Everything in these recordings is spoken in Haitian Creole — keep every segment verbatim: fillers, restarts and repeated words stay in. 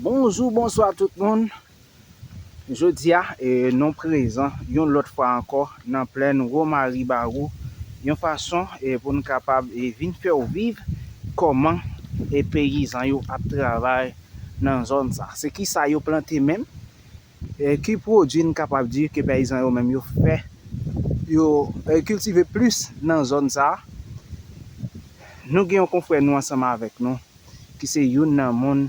Bonjou, bonswa tout moun. Jodi a, e, nou prezan yon lòt fwa ankò nan plèn Womari Bawou, yon fason, e, pou n kapab, e, vin fè w viv kòman, e, peyizan yo ap travay nan zòn sa. Se ki sa yo plante menm, e, ki pwodui n kapab di ke peyizan yo menm yo fè, yo, e, kiltive plis nan zòn sa. Nou gen yon konfrè nou ansanm avèk nou, ki se youn nan moun,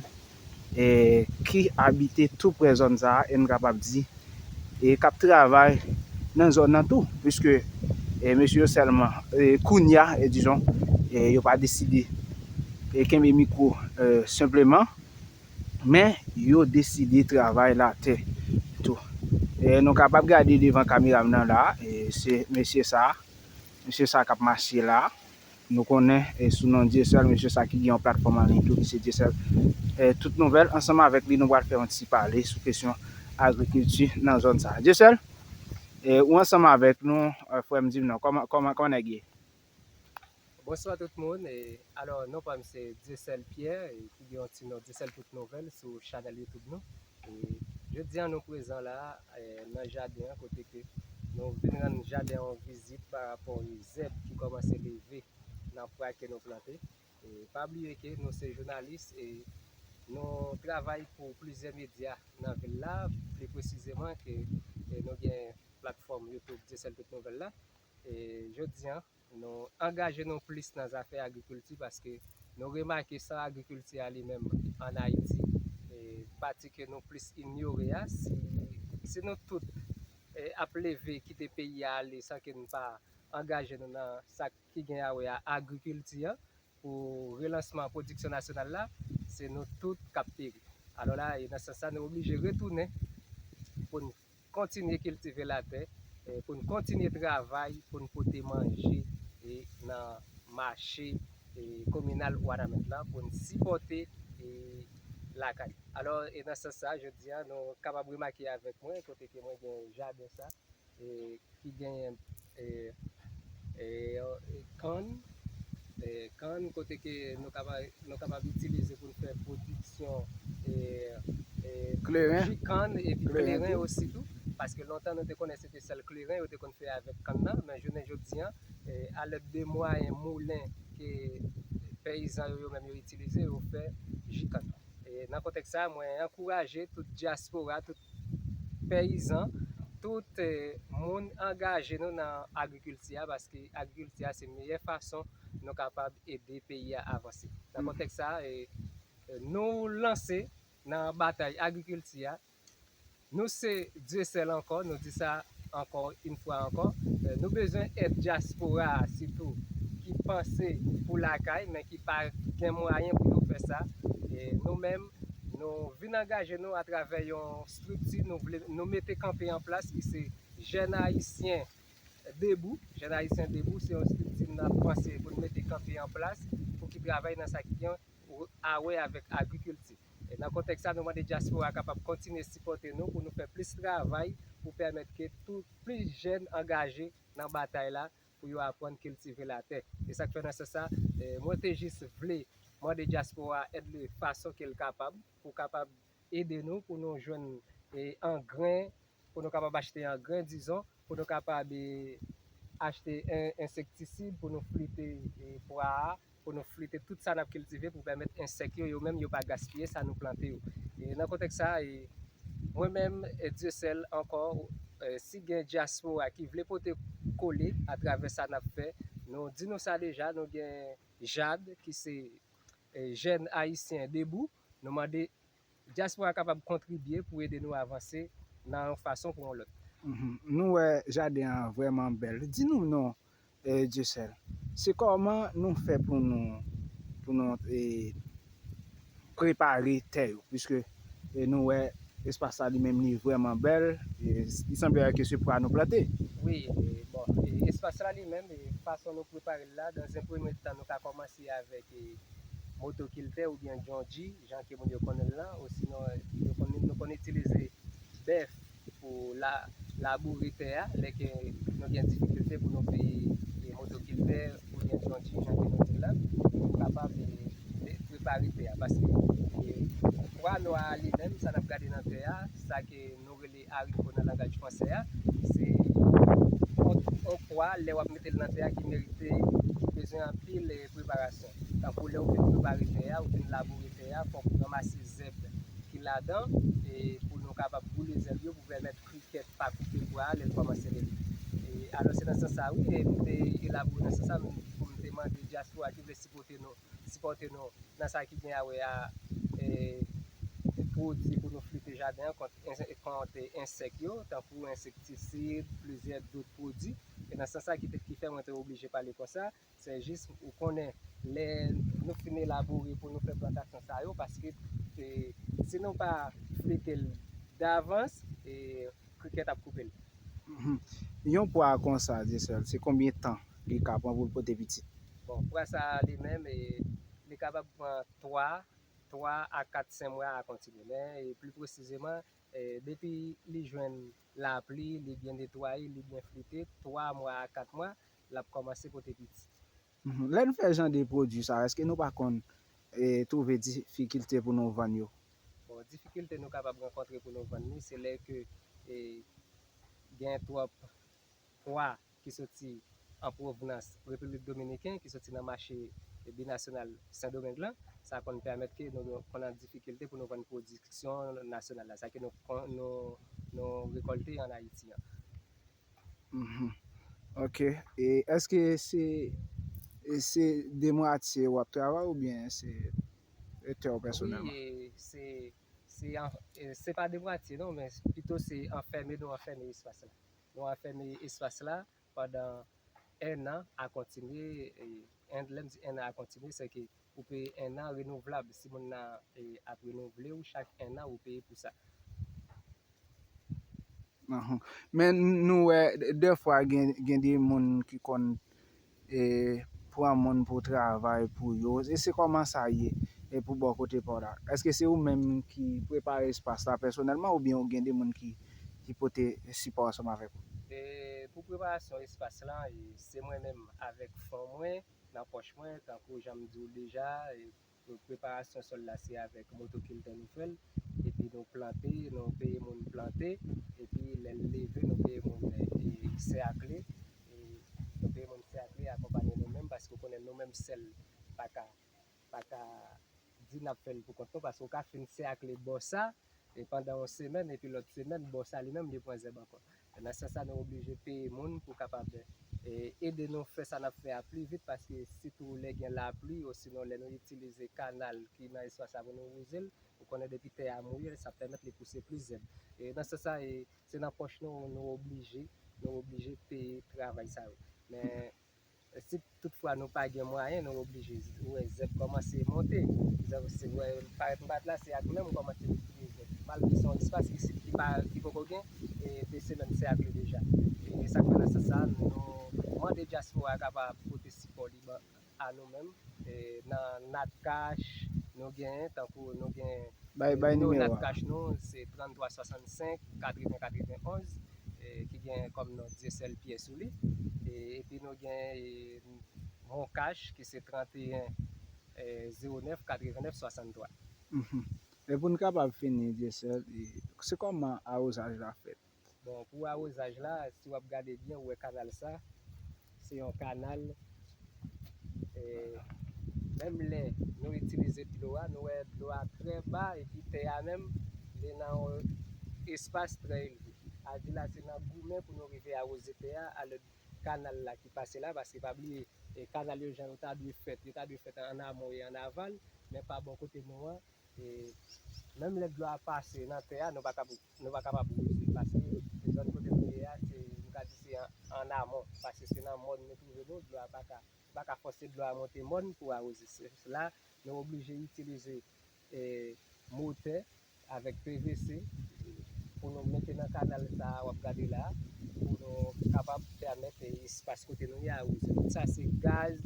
e, ki abite tou prè zòn sa a, e n kapab di, e k ap travay nan zòn nan tou, piske, e, mesye yo sèlman, e, kounye a, e, dizon, e, yo pa deside, e, kenbe mikwo, e, senpleman, men yo deside travay latè tou. E, nou kapab gade devan kamera m nan la, e, se mesye sa a, mesye sa a k ap mache la a. Nou konnen, e, sou non Dyesèl, mesye sa ki gen yon platfòm an liy tou, ki se Dyesèl, e, Tout Nouvèl. Ansanm avèk li, nou pral fè yon ti pale sou kesyon agrikilti nan zòn sa a. Dyesèl, e, ou ansanm avèk nou, e, frè m, di m non, kòman, kòman, kòman nèg ye? Bonswa tout moun. E, alò, non pa m se Dyesèl Pierre, e, ki gen yon ti non Dyesèl Tout Nouvèl sou chanèl YouTube nou. E, jodi a nou prezan la, e, nan jaden an, kote ke nou vin rann jaden an yon vizit pa rapò e zèb ki kòmanse leve nan pwa ke nou plante. E pa bliye ke nou se jounalis e nou travay pou plizyè medya nan vil la, pli presizeman ke, e, nou gen platfòm YouTube Dyesèl Tout Nouvèl la. E jodi a, nou angaje nou plis nan zafè agrikilti paske nou remake san agrikilti a li menm ann Ayiti, e pati ke nou plis inyore a, si, si nou tout, e, ap leve kite peyi a ale san ke n pa angaje nou nan sa ki gen a wè a agrikilti an, pou relansman pwodiksyon nasyonal la, se nou tout k ap peri. Alò la, e nan sans sa, nou oblije retounen pou n kontinye kiltive latè, e pou n kontinye travay, pou n pote manje e nan mache, e kominal Wanament la, pou n sipòte, e lakay. Alò, e nan sans sa, jodi a, nou kapab remake avèk mwen, kote ke mwen gen jaden sa, e, ki genyen, e, e, e, kann, e, kann kote ke nou kapab, nou kapab itilize pou n fè pwodiksyon, e, e, kleren, ji kann epi kleren kleren tou. Osi tou, paske lontan nou te konnen se te sèl kleren yo te konn fè avèk kann nan, men jounen jodi a, e, a lèd de mwayen moulen ke peyizan yo, yo menm yo itilize, yo fè ji kann. E nan kontèks sa, mwen ankouraje tout dyaspora, tout peyizan, tout, e, moun angaje nou nan agrikilti a, paske agrikilti a se meyè fason nou kapab ede peyi a avanse. Nan kontèks sa, e, e, nou lanse nan batay agrikilti a. Nou se Dyesèl ankò, nou di sa ankò yon fwa ankò. E, nou bezwen èd dyaspora a sitou ki panse pou lakay, men ki pa gen mwayen pou yo fè sa. E nou menm, nou vin angaje nou atravè yon estrikti nou vle, nou mete kanpe an plas, ki se Jèn Ayisyen Debou. Jèn Ayisyen Debou, se yon estrikti n ap panse pou n mete kanpe an plas, pou ki travay nan sa ki gen a wè avèk agrikilti. E nan kontèks sa, nou mande dyaspora kapab kontinye sipòte nou pou nou fè plis travay pou pèmèt ke tout plis jèn angaje nan batay la pou yo aprann kiltive latè. E sa k fè nan sans sa, e, mwen te jis vle mande dyaspora èd li fason ke l kapab, pou kapab ede nou, pou nou jwenn, e, angren, pou nou kapab achte angren, dizon, pou nou kapab, e, achte en-, ensektisid, pou nou flite, e, pwa a, pou nou flite tout sa n ap kiltive, pou pèmèt ensèk yo, yo menm, yo pa gaspiye sa nou plante yo. E nan kontèks sa, e, mwen menm, e, Dyesèl ankò, e, si gen dyaspora ki vle pote kole atravè sa n ap fè, nou di nou sa deja, nou gen JAD, ki se, e, Jèn Ayisyen Debou, nou mande dyaspora kapab kontribye pou ede nou avanse nan yon fason pou yon lòt. Mhm. Nou wè jaden an vrèman bèl. Di nou non, e, Dyesèl. Se kòman nou fè pou nou, pou nou, e, prepare tè yo? Piske, e, nou wè espas la li menm li vrèman bèl. E, li sanble ke se pwa nou plante. Wi, e, bon, e, espas la li menm, e, fason nou prepare l la, dans un premier temps, nou ka kòmanse avèk, e, motokiltè oubyen John G, jan ke moun yo konnen l lan, osinon, yo konn, nou konn itilize bèf pou la, laboure tè a, lè ke nou gen difikilte pou nou peye, e, motokiltè oubyen John G, jan ke nou di l lan, pou kapab, e, e, prepare tè a, paske, e, pwa nwa a li menm, sa n ap gade nan tè a, sa ke nou rele haricot nan langaj fransè a, se yon, yon pwa, lè w ap mete l nan tè a, ki merite, ki bezwen anpil, e, preparasyon. Tankou lè w fin prepare tè a, ou fin laboure tè a, fòk ou ranmase zèb ki ladan, e, pou nou kapab boule zèb yo pou pèmèt krikèt pa koupe pwa a lè l kòmanse leve. E, alò, se nan sans sa, wi, e, m te elabore nan sans sa, men pou m te mande dyaspora ki vle sipòte nou, sipòte nou nan sa ki gen a wè a, e, pwodui pou nou flite jaden an kont, kont ensèk yo, tankou ensektisid, plizyè dòt pwodui. E nan sans sa ki te, ki fè mwen te oblije pale konsa, se jis ou konnen lè nou fin elabore pou nou fè plantasyon sa yo, paske, e, si nou pa flite l davans, e, krikèt ap koupe l. Mhm. Yon pwa konsa, Dieuseul, se konbyen tan li ka pran pou l pote pitit? Bon, pwa sa a li menm, e, li kapab pran twa, twa a kat, senk mwa a kontinye. Men, e, pli presizeman, e, depi li jwenn lapli, li byen netwaye, li byen flite, twa mwa a kat mwa, l ap kòmanse pote pitit. Mhm. Lè n fè jan de pwodui sa, èske nou pa konn, e, twouve difikilte pou nou vann yo? Bon, difikilte nou kapab rankontre pou nou vann li, se lè ke, e, gen twòp pwa ki soti an pwovnans Repiblik Dominiken, ki soti nan mache binasyonal Sendomeng lan, sa konn pèmèt ke nou, nou konn an difikilte pou nou vann pwodiksyon nasyonal la, sa ke nou, nou, nou rekòlte an Ayiti an. Mhm. Ok. E èske se, se demwatye w ap travay oubyen se tè w pèsonèlman? Wi, e se, se an, e se pa demwatye non, men pito se anfème, nou anfème espas la. Nou anfème espas la pandan enn an a kontinye, e, enn, lè m di enn an a kontinye, se ke ou peye enn an renouvlab. Si moun nan, e, ap renouvle w chak enn an, ou peye pou sa. Ahn. Men nou wè, dèfwa gen, gen de moun ki konn, e, pran moun pou travay pou yo. E se kòman sa ye, e, pou bò kote pa w la? Èske se ou menm ki prepare espas la pèsonèlman oubyen ou gen de moun ki, ki pote sipò ansanm avèk ou? E, pou preparasyon espas la, e, se mwen menm avèk fon mwen, nan pòch mwen, tankou jan m di w deja, e, preparasyon sòl la, se avèk motokiltè nou fè l, epi nou plante, nou peye moun plante, epi lè l leve, nou peye moun, e, sèkle, e, nou peye moun sèkle, akonpanye nou menm, paske w konnen nou menm sèl pa ka, pa ka di n ap fè l pou kont nou, paske w ka fin sèkle bò sa, e pandan yon semèn, epi lòt semèn, bò sa li menm, li pran zèb ankò. Nan sans sa, nou oblije peye moun pou kapab, e, ede nou fè sa n ap fè a pli vit, paske sitou lè gen lapli, osinon lè nou itilize kanal ki nan espas la pou nou wouze l, ou konnen depi tè a mouye, sa pèmèt li pouse plis zèb. E nan sans sa, e, se nan pòch nou, nou oblije, nou oblije peye travay sa yo. Men, si toutfwa nou pa gen mwayen, nou oblije, ou wè, zèb kòmanse monte. Zèb, se, wè, parèt m pa t la, se ak men m kòmanse retire zèb. Malgre se yon espas ki, ki pa, ki poko gen, e, de semèn sèkle deja. E, e sa k fè nan sans sa, nou mande dyaspora a kapab pote sipò li ban a nou menm, e, nan Natcash, nou genyen, tankou nou gen Bay, bay nimewo a. Natcash nou, se tranntwa swasannsenk katreven katrevenonz, e, ki gen kòm non Dieuseul Pierre sou li. E, epi nou gen, e, Moncash, ki se tranteyen, e, zewo nèf katrevenèf swasanntwa. Mhm. E pou n kapab fini, Dieuseul, e, se kòman awozaj la fèt? Bon, pou awozaj la, si w ap gade byen, ou wè kanal sa, se yon kanal, e, menm lè nou itilize dlo a, nou wè dlo a trè ba, epi tè a menm, li nan yon espas trè elve. Sa vle di la, se nan goumen pou nou rive awoze tè a, alè kanal la ki pase la, paske pa bliye, e, kanal yo jan yo ta dwe fèt, yo ta dwe fèt an amon e an aval, men pa bò kote nou an, e, menm lè dlo a pase nan tè a, nou pa kab, nou pa kapab wouze l, paske zòn kote nou ye a, se, nou ka di se an, an amon, paske se nan mòn nou twouve nou, dlo a pa ka, pa ka fòse dlo a monte mòn pou awoze. Se la, nou oblije itilize, e, motè avèk P V C pou nou mete nan kanal sa a w ap gade la, pou nou kapab pèmèt, e, espas kote nou ye a awoze. Tout sa se gaz,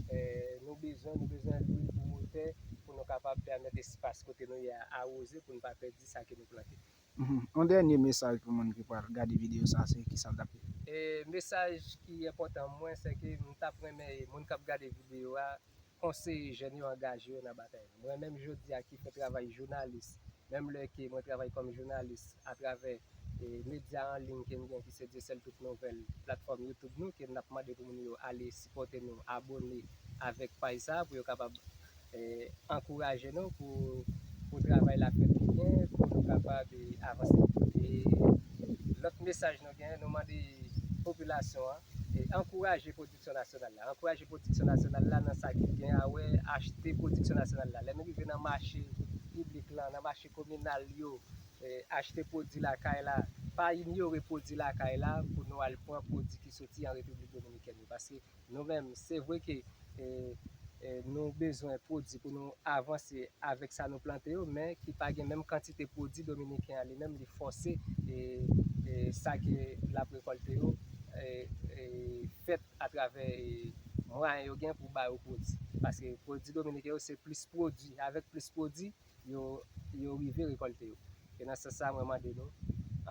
e, nou bezwen, nou bezwen lwil pou motè, pou nou kapab pèmèt espas kote nou ye a awoze, pou n pa pèdi sa ke nou plante. Mhm. Yon dènye mesaj pou moun ki pral gade videyo sa, se kisa l t ap ye? E, mesaj ki enpòtan mwen, se ke m t ap renmen moun k ap gade videyo a, konseye jèn yo angaje yo nan batay la. Mwen menm jodi a ki fè travay jounalis, menm lè ke mwen travay kòm jounalis atravè e, medya an liy ke n gen ki se Dyesèl Tout Nouvèl, platfòm YouTube nou, ke n ap mande pou moun yo ale sipòte nou, abòne avèk paj sa a pou yo kapab e, ankouraje nou pou, pou travay la fèt byen, pou nou kapab e, avanse. E lòt mesaj nou gen, nou mande popilasyon an e, ankouraje pwodiksyon nasyonal la. Ankouraje pwodiksyon nasyonal la nan sa ki gen a wè, achte pwodiksyon nasyonal la. Lè nou rive nan mache piblik lan, nan mache kominal yo, e, achte pwodui lakay la, pa inyore pwodui lakay la pou nou al pran pwodui ki soti an Repiblik Dominikèn yo. Paske nou menm, se vre ke e, e, nou bezwen pwodui pou nou avanse avèk sa nou plante yo, men ki pa gen menm kantite pwodui dominiken an li menm li fòse e, e, sa ke l ap rekòlte yo e, e, fèt atravè e, mwayen yo gen pou ba yo pwodui. Paske pwodui dominiken yo se plis pwodui, avèk plis pwodui yo, yo rive rekòlte yo. E nan sans sa, mwen mande nou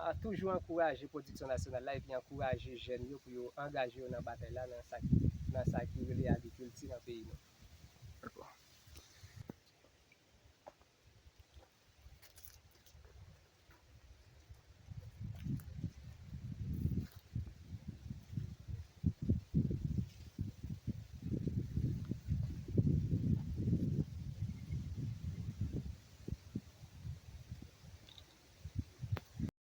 a toujou ankouraje pwodiksyon nasyonal la epi ankouraje jèn yo pou yo angaje yo nan batay la nan sa ki, nan sa ki rele agrikilti nan peyi nou.